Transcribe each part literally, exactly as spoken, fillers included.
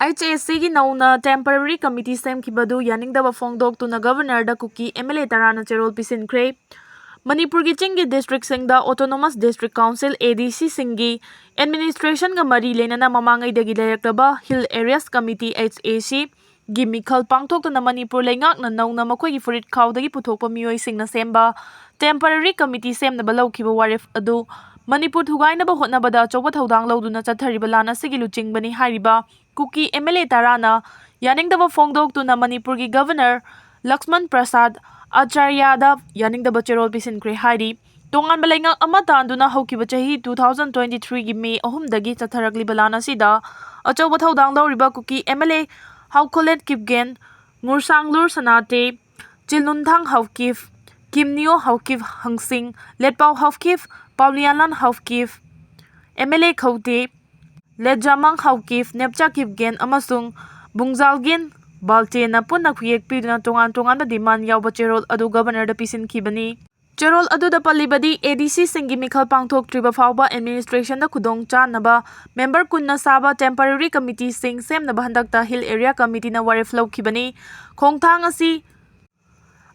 HAC ꯒꯤ ꯅꯧꯅ temporary committee ꯁꯦꯝꯈꯤꯕꯗꯨ ꯌꯥꯅꯤꯡꯗꯕ ꯐꯣꯡꯗꯣꯛꯇꯨꯅ Governor ꯗ ꯀꯨꯀꯤ MLA ꯇꯔꯥꯅ ꯆꯦꯔꯣꯜ ꯄꯤꯁꯤꯟꯈ꯭ꯔꯦ꯫ ꯃꯅꯤꯄꯨꯔꯒꯤ ꯆꯤꯡꯒꯤ district ꯁꯤꯡꯗ Autonomous District Council, ADC ꯁꯤꯡꯒꯤ administration ꯒ ꯃꯔꯤ ꯂꯩꯅꯅ ꯃꯃꯥꯡꯉꯩꯗꯒꯤ ꯂꯩꯔꯛꯂꯕ Hill Areas Committee, HAC ꯒꯤ ꯃꯤꯈꯜ ꯄꯥꯡꯊꯣꯛꯇꯨꯅ ꯃꯅꯤꯄꯨꯔ ꯂꯩꯉꯥꯛꯅ ꯅꯧꯅ ꯃꯈꯣꯏꯒꯤ ꯐꯨꯔꯤꯠ ꯈꯥꯎꯗꯒꯤ ꯄꯨꯊꯣꯛꯄ ꯃꯤꯑꯣꯏꯁꯤꯡꯅ ꯁꯦꯝꯕ temporary committee ꯁꯦꯝꯅꯕ ꯂꯧꯈꯤꯕ ꯋꯥꯔꯦꯞ ꯑꯗꯨ ꯃꯅꯤꯄꯨꯔ ꯊꯨꯒꯥꯏꯅꯕ ꯍꯣꯠꯅꯕꯗ ꯑꯆꯧꯕ ꯊꯧꯗꯥꯡ ꯂꯧꯗꯨꯅ ꯆꯠꯊꯔꯤꯕ ꯂꯥꯟ ꯑꯁꯤꯒꯤ ꯂꯨꯆꯤꯡꯕꯅꯤ ꯍꯥꯏꯔꯤꯕ ꯀꯨꯀꯤ MLA ꯇꯔꯥꯅ ꯌꯥꯅꯤꯡꯗꯕ ꯐꯣꯡꯗꯣꯛꯇꯨꯅ ꯃꯅꯤꯄꯨꯔꯒꯤ Governor ꯂꯛꯁꯃꯟ ꯄ꯭ꯔꯁꯥꯗ ꯑꯆꯥꯔꯌꯥꯗ ꯌꯥꯅꯤꯡꯗꯕ ꯆꯦꯔꯣꯜ ꯄꯤꯁꯤꯟꯈ꯭ꯔꯦ ꯍꯥꯏꯔꯤ꯫ ꯇꯣꯉꯥꯟꯕ ꯂꯩꯉꯥꯛ ꯑꯃ ꯇꯥꯟꯗꯨꯅ ꯍꯧꯈꯤꯕ ꯆꯍꯤ two thousand twenty three ꯒꯤ May ꯑꯍꯨꯝꯗꯒꯤ ꯆꯠꯊꯔꯛꯂꯤꯕ ꯂꯥꯟ ꯑꯁꯤꯗ ꯑꯆꯧꯕ ꯊꯧꯗꯥꯡ ꯂꯧꯔꯤꯕ ꯀꯨꯀꯤ MLA ꯍꯥꯎꯈꯣꯂꯦꯠ ꯀꯤꯞꯒꯦꯟ, ꯉꯨꯔꯁꯥꯡꯂꯨꯔ ꯁꯅꯥꯇꯦ, ꯆꯤꯂꯨꯟꯊꯥꯡ ꯍꯥꯎꯀꯤꯞ, ꯀꯤꯝꯅꯤꯌꯣ ꯍꯥꯎꯀꯤꯞ ꯍꯪꯁꯤꯡ, ꯂꯦꯠꯄꯥꯎ ꯍꯥꯎꯀꯤꯞ, ꯄꯥꯎꯂꯤꯌꯥꯂꯥꯟ ꯍꯥꯎꯀꯤꯞ, MLA ꯈꯧꯇꯦ, ꯂꯦꯠꯖꯥꯃꯥꯡ ꯍꯥꯎꯀꯤꯞ, ꯅꯦꯞꯆꯥ ꯀꯤꯞꯒꯦꯟ ꯑꯃꯁꯨꯡ ꯕꯨꯡꯖꯥꯜꯒꯦꯟ ꯕꯥꯜꯇꯦꯅ ꯄꯨꯟꯅ ꯈꯨꯌꯦꯛ ꯄꯤꯗꯨꯅ ꯇꯣꯉꯥꯟ ꯇꯣꯉꯥꯟꯕ demand ꯌꯥꯎꯕ ꯆꯦꯔꯣꯜ ꯑꯗꯨ Governor ꯗ ꯄꯤꯁꯤꯟꯈꯤꯕꯅꯤ꯫ ꯆꯦꯔꯣꯜ ꯑꯗꯨꯗ ꯄꯜꯂꯤꯕꯗꯤ ADC ꯁꯤꯡꯒꯤ ꯃꯤꯈꯜ ꯄꯥꯡꯊꯣꯛꯇ꯭ꯔꯤꯕ ꯐꯥꯎꯕ administration ꯗ ꯈꯨꯗꯣꯡ ꯆꯥꯅꯕ member ꯀꯨꯟꯅ ꯁꯥꯕ temporary committee ꯁꯤꯡ ꯁꯦꯝꯅꯕ ꯍꯟꯗꯛꯇ Hill Area Committee ꯅ ꯋꯥꯔꯦꯞ ꯂꯧꯈꯤꯕꯅꯤ꯫ ꯈꯣꯡꯊꯥꯡ ꯑꯁꯤ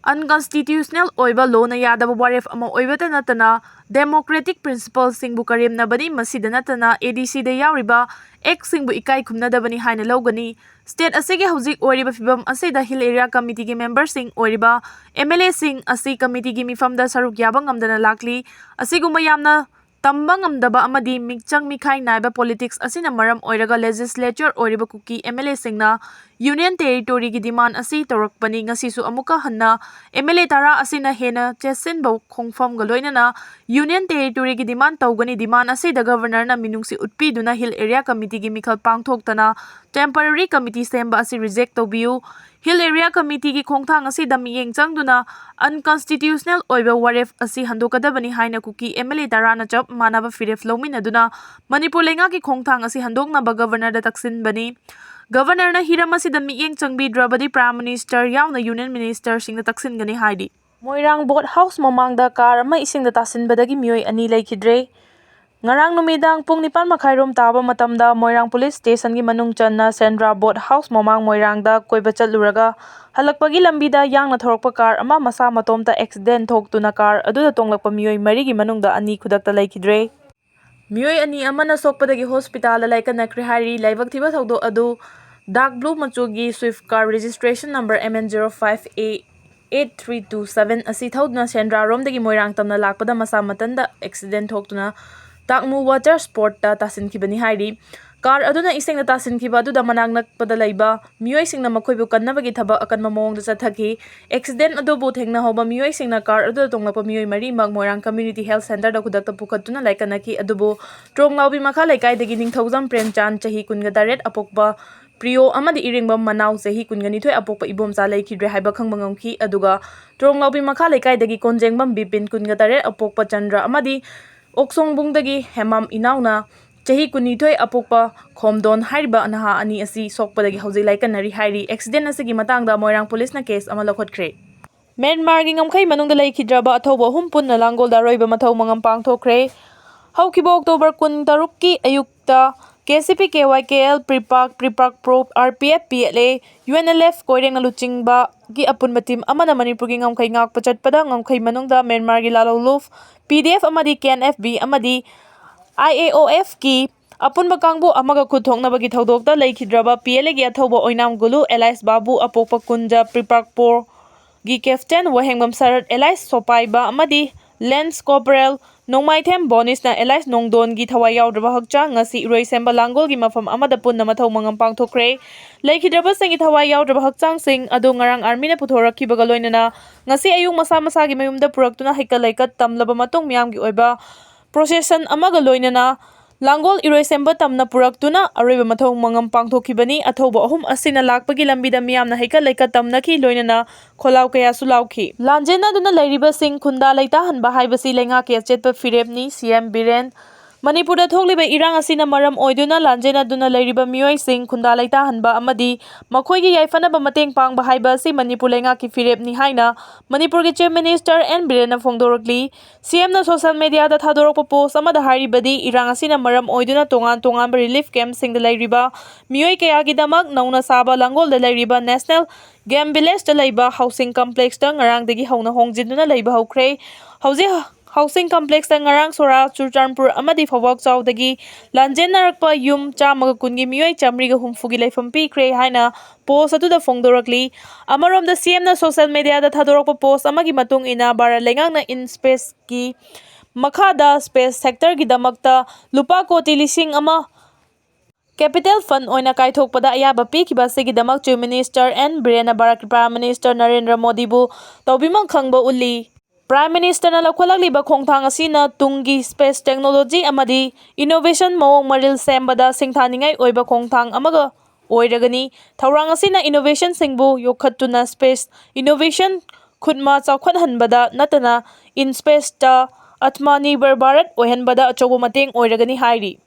unconstitutional ꯑꯣꯏꯕ, law ꯅ ꯌꯥꯗꯕ ꯋꯥꯔꯦꯞ ꯑꯃ ꯑꯣꯏꯕꯇ ꯅꯠꯇꯅ democratic principle ꯁꯤꯡꯕꯨ ꯀꯔꯦꯝꯅꯕꯅꯤ꯫ ꯃꯁꯤꯗ ꯅꯠꯇꯅ ADC ꯗ ꯌꯥꯎꯔꯤꯕ act ꯁꯤꯡꯕꯨ ꯏꯀꯥꯏ ꯈꯨꯝꯅꯗꯕꯅꯤ ꯍꯥꯏꯅ ꯂꯧꯒꯅꯤ꯫ State ꯑꯁꯤꯒꯤ ꯍꯧꯖꯤꯛ ꯑꯣꯏꯔꯤꯕ ꯐꯤꯕꯝ ꯑꯁꯤꯗ Hill Area Committee ꯒꯤ member ꯁꯤꯡ ꯑꯣꯏꯔꯤꯕ MLA ꯁꯤꯡ ꯑꯁꯤ committee ꯒꯤ ꯃꯤꯐꯝꯗ ꯁꯔꯨꯛ ꯌꯥꯕ ꯉꯝꯗꯅ ꯂꯥꯛꯂꯤ꯫ ꯑꯁꯤꯒꯨꯝꯕ ꯌꯥꯝꯅ ꯇꯝꯕ ꯉꯝꯗꯕ ꯑꯃꯗꯤ ꯃꯤꯆꯪ ꯃꯤꯈꯥꯏ ꯅꯥꯏꯕ politics ꯑꯁꯤꯅ ꯃꯔꯝ ꯑꯣꯏꯔꯒ legislature ꯑꯣꯏꯔꯤꯕ ꯀꯨꯀꯤ MLA ꯁꯤꯡꯅ Union Territory ꯒꯤ demand ꯑꯁꯤ ꯇꯧꯔꯛꯄꯅꯤ꯫ ꯉꯁꯤꯁꯨ ꯑꯃꯨꯛꯀ ꯍꯟꯅ MLA ꯇꯔꯥ ꯑꯁꯤꯅ ꯍꯦꯟꯅ ꯆꯦꯠꯁꯤꯟꯕ ꯈꯣꯡꯐꯝꯒ ꯂꯣꯏꯅꯅ Union Territory ꯒꯤ demand ꯇꯧꯒꯅꯤ꯫ Demand ꯑꯁꯤꯗ Governor ꯅ ꯃꯤꯅꯨꯡꯁꯤ ꯎꯠꯄꯤꯗꯨꯅ Hill Area Committee ꯒꯤ ꯃꯤꯈꯜ ꯄꯥꯡꯊꯣꯛꯇꯅ temporary committee ꯁꯦꯝꯕ ꯑꯁꯤ reject ꯇꯧꯕꯤꯌꯨ꯫ Hill Area Committee ꯒꯤ ꯈꯣꯡꯊꯥꯡ ꯑꯁꯤꯗ ꯃꯤꯠꯌꯦꯡ ꯆꯪꯗꯨꯅ unconstitutional ꯑꯣꯏꯕ ꯋꯥꯔꯦꯞ ꯑꯁꯤ ꯍꯟꯗꯣꯛꯀꯗꯕꯅꯤ ꯍꯥꯏꯅ ꯀꯨꯀꯤ MLA ꯇꯔꯥꯅ ꯆꯞ ꯃꯥꯟꯅꯕ ꯐꯤꯔꯦꯞ ꯂꯧꯃꯤꯟꯅꯗꯨꯅ ꯃꯅꯤꯄꯨꯔ ꯂꯩꯉꯥꯛꯀꯤ ꯈꯣꯡꯊꯥꯡ ꯑꯁꯤ ꯍꯟꯗꯣꯛꯅꯕ Governor ꯗ ꯇꯛꯁꯤꯟꯕꯅꯤ꯫ Governor ꯅ ꯍꯤꯔꯝ ꯑꯁꯤꯗ ꯃꯤꯠꯌꯦꯡ ꯆꯪꯕꯤꯗ꯭ꯔꯕꯗꯤ Prime Minister ꯌꯥꯎꯅ Union Minister ꯁꯤꯡꯗ ꯇꯛꯁꯤꯟꯒꯅꯤ ꯍꯥꯏꯔꯤ꯫ ꯃꯣꯏꯔꯥꯡ Boat House ꯃꯃꯥꯡꯗ car ꯑꯃ ꯏꯁꯤꯡꯗ ꯇꯥꯁꯤꯟꯕꯗꯒꯤ ꯃꯤꯑꯣꯏ ꯑꯅꯤ ꯂꯩꯈꯤꯗ꯭ꯔꯦ꯫ ꯉꯔꯥꯡ ꯅꯨꯃꯤꯗꯥꯡ ꯄꯨꯡ ꯅꯤꯄꯥꯟ ꯃꯈꯥꯏꯔꯣꯝ ꯇꯥꯕ ꯃꯇꯝꯗ ꯃꯣꯏꯔꯥꯡ ꯄꯨꯂꯤꯁ ꯁ꯭ꯇꯦꯁꯟꯒꯤ ꯃꯅꯨꯡ ꯆꯟꯅ ꯁꯦꯟꯗ꯭ꯔꯥ ꯕꯣꯠ ꯍꯥꯎꯁ ꯃꯃꯥꯡ ꯃꯣꯏꯔꯥꯡꯗ ꯀꯣꯏꯕ ꯆꯠꯂꯨꯔꯒ ꯍꯜꯂꯛꯄꯒꯤ ꯂꯝꯕꯤꯗ ꯌꯥꯡꯅ ꯊꯧꯔꯛꯄ ꯀꯥꯔ ꯑꯃ ꯃꯁꯥ ꯃꯇꯣꯝꯇ ꯑꯦꯛꯁꯤꯗꯦꯟ ꯊꯣꯛꯇꯨꯅ ꯀꯥꯔ ꯑꯗꯨꯗ ꯇꯣꯡꯂꯛꯄ ꯃꯤꯑꯣꯏ ꯃꯔꯤꯒꯤ ꯃꯅꯨꯡꯗ ꯑꯅꯤ ꯈꯨꯗꯛꯇ ꯂꯩꯈꯤꯗ꯭ꯔꯦ꯫ ꯃꯤꯑꯣꯏ ꯑꯅꯤ ꯑꯃꯅ ꯁꯣꯛꯄꯗꯒꯤ ꯍꯣꯁꯄꯤꯇꯥꯜꯗ ꯂꯥꯏꯀꯠꯅꯈ꯭ꯔꯦ ꯍꯥꯏꯔꯤ꯫ ꯂꯥꯏꯕꯛ ꯊꯤꯕ ꯊꯧꯗꯣꯛ ꯑꯗꯨ ꯗꯥꯔꯛ ꯕ꯭ꯂꯨ ꯃꯆꯨꯒꯤ swift car registration number M N zero five A eight three two seven ꯑꯁꯤ ꯊꯧꯗꯨꯅ ꯁꯦꯟꯗ꯭ꯔꯥꯔꯣꯝꯗꯒꯤ ꯃꯣꯏꯔꯥꯡ ꯇꯝꯅ ꯂꯥꯛꯄꯗ ꯃꯁꯥ ꯃꯊꯟꯇ ꯑꯦꯛꯁꯤꯗꯦꯟ ꯊꯣꯛꯇꯨꯅ ꯇꯥꯛꯃꯨ ꯋꯥꯇꯔ ꯁ꯭ꯄꯣꯔꯠꯇ ꯇꯥꯁꯤꯟꯈꯤꯕꯅꯤ ꯍꯥꯏꯔꯤ꯫ ꯀꯥꯔ ꯑꯗꯨꯅ ꯏꯁꯤꯡꯗ ꯇꯥꯁꯤꯟꯈꯤꯕ ꯑꯗꯨꯗ ꯃꯅꯥꯛ ꯅꯛꯄꯗ ꯂꯩꯕ ꯃꯤꯑꯣꯏꯁꯤꯡꯅ ꯃꯈꯣꯏꯕꯨ ꯀꯟꯅꯕꯒꯤ ꯊꯕꯛ ꯑꯀꯟꯕ ꯃꯑꯣꯡꯗ ꯆꯠꯊꯈꯤ꯫ ꯑꯦꯛꯁꯤꯗꯦꯟ ꯑꯗꯨꯕꯨ ꯊꯦꯡꯅꯍꯧꯕ ꯃꯤꯑꯣꯏꯁꯤꯡꯅ ꯀꯥꯔ ꯑꯗꯨꯗ ꯇꯣꯡꯂꯛꯄ ꯃꯤꯑꯣꯏ ꯃꯔꯤꯃꯛ ꯃꯣꯏꯔꯥꯡ ꯀꯝꯃ꯭ꯌꯨꯅꯤꯇꯤ ꯍꯦꯜꯊ ꯁꯦꯟꯇꯔꯗ ꯈꯨꯗꯛꯇ ꯄꯨꯈꯠꯇꯨꯅ ꯂꯥꯏꯀꯠꯅꯈꯤ꯫ ꯑꯗꯨꯕꯨ ꯇ꯭ꯔꯣꯡꯂꯥꯎꯕꯤ ꯃꯈꯥ ꯂꯩꯀꯥꯏꯗꯒꯤ ꯅꯤꯡꯊꯧꯖꯝ ꯄ꯭ꯔꯦꯝꯆꯥꯟ, ꯆꯍꯤ ꯀꯨꯟꯒ ꯇꯔꯦꯠ, ꯑꯄꯣꯛꯄ ꯄ꯭ꯔꯤꯌꯣ, ꯑꯃꯗꯤ ꯏꯔꯦꯡꯕꯝ ꯃꯅꯥꯎ, ꯆꯍꯤ ꯀꯨꯟꯒ ꯅꯤꯊꯣꯏ, ꯑꯄꯣꯛꯄ ꯏꯕꯣꯝꯆꯥ ꯂꯩꯈꯤꯗ꯭ꯔꯦ ꯍꯥꯏꯕ ꯈꯪꯕ ꯉꯝꯈꯤ꯫ ꯑꯗꯨꯒ ꯇ꯭ꯔꯣꯡꯂꯥꯎꯕꯤ ꯃꯈꯥ ꯂꯩꯀꯥꯏꯗꯒꯤ ꯀꯣꯟꯖꯦꯡꯕꯝ ꯕꯤꯄꯤꯟ, ꯀꯨꯟꯒ ꯇꯔꯦꯠ, ꯑꯄꯣꯛꯄ ꯆꯟꯗ꯭ꯔ, ꯑꯃꯗꯤ ꯑꯣꯛꯁꯣꯡꯕꯨꯡꯗꯒꯤ ꯍꯦꯃꯥꯝ ꯏꯅꯥꯎꯅ, ꯆꯍꯤ ꯀꯨꯟꯅꯤꯊꯣꯏ, ꯑꯄꯣꯛꯄ ꯈꯣꯝꯗꯣꯟ ꯍꯥꯏꯔꯤꯕ ꯅꯍꯥ ꯑꯅꯤ ꯑꯁꯤ ꯁꯣꯛꯄꯗꯒꯤ ꯍꯧꯖꯤꯛ ꯂꯥꯏꯀꯠꯅꯔꯤ ꯍꯥꯏꯔꯤ꯫ ꯑꯦꯛꯁꯤꯗꯦꯟ ꯑꯁꯤꯒꯤ ꯃꯇꯥꯡꯗ ꯃꯣꯏꯔꯥꯡ ꯄꯨꯂꯤꯁꯅ ꯀꯦꯁ ꯑꯃ ꯂꯧꯈꯠꯈ꯭ꯔꯦ꯫ ꯃ꯭ꯌꯥꯟꯃꯥꯔꯒꯤ ꯉꯝꯈꯩ ꯃꯅꯨꯡꯗ ꯂꯩꯈꯤꯗ꯭ꯔꯕ ꯑꯊꯧꯕ ꯑꯍꯨꯝ ꯄꯨꯟꯅ ꯂꯥꯡꯒꯣꯜꯗ ꯑꯔꯣꯏꯕ ꯃꯊꯧ ꯃꯉꯝ ꯄꯥꯡꯊꯣꯛꯈ꯭ꯔꯦ꯫ ꯍꯧꯈꯤꯕ ꯑꯣꯛꯇꯣꯕꯔ ꯀꯨꯟꯇꯔꯨꯛꯀꯤ ꯑꯌꯨꯛꯇ K C P K Y K L, PREPAK, PREPAK Pro, R P F, P L A, U N L F, ꯀꯣꯏꯔꯦꯡꯅ ꯂꯨꯆꯤꯡꯕꯒꯤ ꯑꯄꯨꯟꯕ ꯇꯤꯝ ꯑꯃꯅ ꯃꯅꯤꯄꯨꯔꯒꯤ ꯉꯝꯈꯩ ꯉꯥꯛꯄ ꯆꯠꯄꯗ ꯉꯝꯈꯩ ꯃꯅꯨꯡꯗ ꯃ꯭ꯌꯥꯟꯃꯥꯔꯒꯤ ꯂꯥꯂꯣꯡꯂꯨꯞ, P D F ꯑꯃꯗꯤ K N F B ꯑꯃꯗꯤ I A O F ꯀꯤ ꯑꯄꯨꯟꯕ ꯀꯥꯡꯕꯨ ꯑꯃꯒ ꯈꯨꯠ ꯊꯣꯛꯅꯕꯒꯤ ꯊꯧꯗꯣꯛꯇ ꯂꯩꯈꯤꯗ꯭ꯔꯕ P L A ꯒꯤ ꯑꯊꯧꯕ ꯑꯣꯏꯅꯥꯝ ꯒꯨꯂꯨ ꯑꯦꯂꯥꯏꯁ ꯕꯥꯕꯨ, ꯑꯄꯣꯛꯄ ꯀꯨꯟꯖ, PREPAK Pro ꯒꯤ ꯀꯦꯞꯇꯦꯟ ꯋꯥꯍꯦꯡꯕꯝ ꯁꯔꯠ, ꯑꯦꯂꯥꯏꯁ ꯁꯣꯄꯥꯏꯕ ꯑꯃꯗꯤ ꯂꯦꯟꯁ ꯀꯣꯔꯄꯣꯔꯦꯜ ꯅꯣꯡꯃꯥꯏꯊꯦꯝ ꯕꯣꯅꯤꯁꯅ ꯑꯦꯂꯥꯏꯁ ꯅꯣꯡꯗꯣꯟꯒꯤ ꯊꯋꯥꯏ ꯌꯥꯎꯗ꯭ꯔꯕ ꯍꯛꯆꯥꯡ ꯉꯁꯤ ꯏꯔꯣꯏꯁꯦꯝꯕ ꯂꯥꯡꯒꯣꯜꯒꯤ ꯃꯐꯝ ꯑꯃꯗ ꯄꯨꯟꯅ ꯃꯊꯧ ꯃꯉꯝ ꯄꯥꯡꯊꯣꯛꯈ꯭ꯔꯦ꯫ ꯂꯩꯈꯤꯗ꯭ꯔꯕꯁꯤꯡꯒꯤ ꯊꯋꯥꯏ ꯌꯥꯎꯗ꯭ꯔꯕ ꯍꯛꯆꯥꯡꯁꯤꯡ ꯑꯗꯨ ꯉꯔꯥꯡ ꯑꯥꯔꯃꯤꯅ ꯄꯨꯊꯣꯔꯛꯈꯤꯕꯒ ꯂꯣꯏꯅꯅ ꯉꯁꯤ ꯑꯌꯨꯛ ꯃꯁꯥ ꯃꯁꯥꯒꯤ ꯃꯌꯨꯝꯗ ꯄꯨꯔꯛꯇꯨꯅ ꯍꯩꯀꯠ ꯂꯩꯀꯠ ꯇꯝꯂꯕ ꯃꯇꯨꯡ ꯃꯤꯌꯥꯝꯒꯤ ꯑꯣꯏꯕ ꯄ꯭ꯔꯣꯁꯦꯁꯟ ꯑꯃꯒ ꯂꯣꯏꯅꯅ ꯂꯥꯡꯒꯣꯜ ꯏꯔꯣꯏꯁꯦꯝꯕ ꯇꯝꯅ ꯄꯨꯔꯛꯇꯨꯅ ꯑꯔꯣꯏꯕ ꯃꯊꯧ ꯃꯉꯝ ꯄꯥꯡꯊꯣꯛꯈꯤꯕꯅꯤ꯫ ꯑꯊꯧꯕ ꯑꯍꯨꯝ ꯑꯁꯤꯅ ꯂꯥꯛꯄꯒꯤ ꯂꯝꯕꯤꯗ ꯃꯤꯌꯥꯝꯅ ꯍꯩꯀꯠ ꯂꯩꯀꯠ ꯇꯝꯅꯈꯤ, ꯂꯣꯏꯅꯅ ꯈꯣꯜꯂꯥꯎ ꯀꯌꯥꯁꯨ ꯂꯥꯎꯈꯤ꯫ ꯂꯥꯟꯖꯦꯟꯅꯗꯨꯅ ꯂꯩꯔꯤꯕꯁꯤꯡ ꯈꯨꯟꯗꯥ ꯂꯩꯇꯥꯍꯟꯕ ꯍꯥꯏꯕꯁꯤ ꯂꯩꯉꯥꯛꯀꯤ ꯑꯆꯦꯠꯄ ꯐꯤꯔꯦꯞꯅꯤ꯫ C M ꯕꯤꯔꯦꯟ ꯃꯅꯤꯄꯨꯔꯗ ꯊꯣꯛꯂꯤꯕ ꯏꯔꯥꯡ ꯑꯁꯤꯅ ꯃꯔꯝ ꯑꯣꯏꯗꯨꯅ ꯂꯥꯟꯖꯦꯟꯅꯗꯨꯅ ꯂꯩꯔꯤꯕ ꯃꯤꯑꯣꯏꯁꯤꯡ ꯈꯨꯟꯗꯥ ꯂꯩꯇꯥꯍꯟꯕ ꯑꯃꯗꯤ ꯃꯈꯣꯏꯒꯤ ꯌꯥꯏꯐꯅꯕ ꯃꯇꯦꯡ ꯄꯥꯡꯕ ꯍꯥꯏꯕ ꯑꯁꯤ ꯃꯅꯤꯄꯨꯔ ꯂꯩꯉꯥꯛꯀꯤ ꯐꯤꯔꯦꯞꯅꯤ ꯍꯥꯏꯅ ꯃꯅꯤꯄꯨꯔꯒꯤ Chief Minister ꯑꯦꯟ ꯕꯤꯔꯦꯟꯅ ꯐꯣꯡꯗꯣꯔꯛꯂꯤ꯫ ꯁꯤ ꯑꯦꯝꯅ social mediaꯗ ꯊꯥꯗꯣꯔꯛꯄ post ꯑꯃꯗ ꯍꯥꯏꯔꯤꯕꯗꯤ, ꯏꯔꯥꯡ ꯑꯁꯤꯅ ꯃꯔꯝ ꯑꯣꯏꯗꯨꯅ ꯇꯣꯉꯥꯟ ꯇꯣꯉꯥꯟꯕ relief campꯁꯤꯡꯗ ꯂꯩꯔꯤꯕ ꯃꯤꯑꯣꯏ ꯀꯌꯥꯒꯤꯗꯃꯛ ꯅꯧꯅ ꯁꯥꯕ ꯂꯥꯡꯒꯣꯜꯗ ꯂꯩꯔꯤꯕ National Game Villageꯇ ꯂꯩꯕ housing complexꯇ ꯉꯔꯥꯡꯗꯒꯤ ꯍꯧꯅ ꯍꯣꯡꯖꯤꯟꯗꯨꯅ ꯂꯩꯕ ꯍꯧꯈ꯭ꯔꯦ꯫ ꯍꯧꯖꯤꯛ housing complexꯇ ꯉꯔꯥꯡ ꯁꯣꯔꯥ, ꯆꯨꯔꯆꯥꯟꯄꯨꯔ ꯑꯃꯗꯤ ꯐꯧꯕꯥꯛꯆꯥꯎꯗꯒꯤ ꯂꯥꯟꯖꯦꯟꯅꯔꯛꯄ ꯌꯨꯝ ꯆꯥꯝꯃꯒ ꯀꯨꯟꯒꯤ ꯃꯤꯑꯣꯏ ꯆꯥꯃꯔꯤꯒ ꯍꯨꯝꯐꯨꯒꯤ ꯂꯩꯐꯝ ꯄꯤꯈ꯭ꯔꯦ ꯍꯥꯏꯅ post ꯑꯗꯨꯗ ꯐꯣꯡꯗꯣꯔꯛꯂꯤ꯫ ꯑꯃꯔꯣꯝꯗ, ꯁꯤ ꯑꯦꯝꯅ social mediaꯗ ꯊꯥꯗꯣꯔꯛꯄ post ꯑꯃꯒꯤ ꯃꯇꯨꯡ ꯏꯟꯅ, ꯚꯥꯔꯠ ꯂꯩꯉꯥꯛꯅ INSPACꯀꯤ ꯃꯈꯥꯗ space sectorꯒꯤꯗꯃꯛꯇ ꯂꯨꯄꯥ ꯀꯣꯇꯤ ꯂꯤꯁꯤꯡ ꯑꯃ capital fund ꯑꯣꯏꯅ ꯀꯥꯏꯊꯣꯛꯄꯗ ꯑꯌꯥꯕ ꯄꯤꯈꯤꯕ ꯑꯁꯤꯒꯤꯗꯃꯛ Chief Minister ꯑꯦꯟ ꯕꯤꯔꯦꯟꯅ ꯚꯥꯔꯠꯀꯤ Prime Minister ꯅꯔꯦꯟꯗ꯭ꯔ ꯃꯣꯗꯤꯕꯨ ꯇꯧꯕꯤꯃꯜ ꯈꯪꯕ ꯎꯠꯂꯤ꯫ Prime Ministerꯅ ꯂꯧꯈꯠꯂꯛꯂꯤꯕ ꯈꯣꯡꯊꯥꯡ ꯑꯁꯤꯅ ꯇꯨꯡꯒꯤ space technology ꯑꯃꯗꯤ innovation ꯃꯑꯣꯡ ꯃꯔꯤꯜ ꯁꯦꯝꯕꯗ ꯁꯤꯡꯊꯥꯅꯤꯡꯉꯥꯏ ꯑꯣꯏꯕ ꯈꯣꯡꯊꯥꯡ ꯑꯃꯒ ꯑꯣꯏꯔꯒꯅꯤ꯫ ꯊꯧꯔꯥꯡ ꯑꯁꯤꯅ innovationꯁꯤꯡꯕꯨ ꯌꯣꯛꯈꯠꯇꯨꯅ space innovation ꯈꯨꯠꯃꯥ ꯆꯥꯎꯈꯠꯍꯟꯕꯗ ꯅꯠꯇꯅ INSPACꯇ Atmanirbhar Bharat ꯑꯣꯏꯍꯟꯕꯗ ꯑꯆꯧꯕ ꯃꯇꯦꯡ ꯑꯣꯏꯔꯒꯅꯤ ꯍꯥꯏꯔꯤ꯫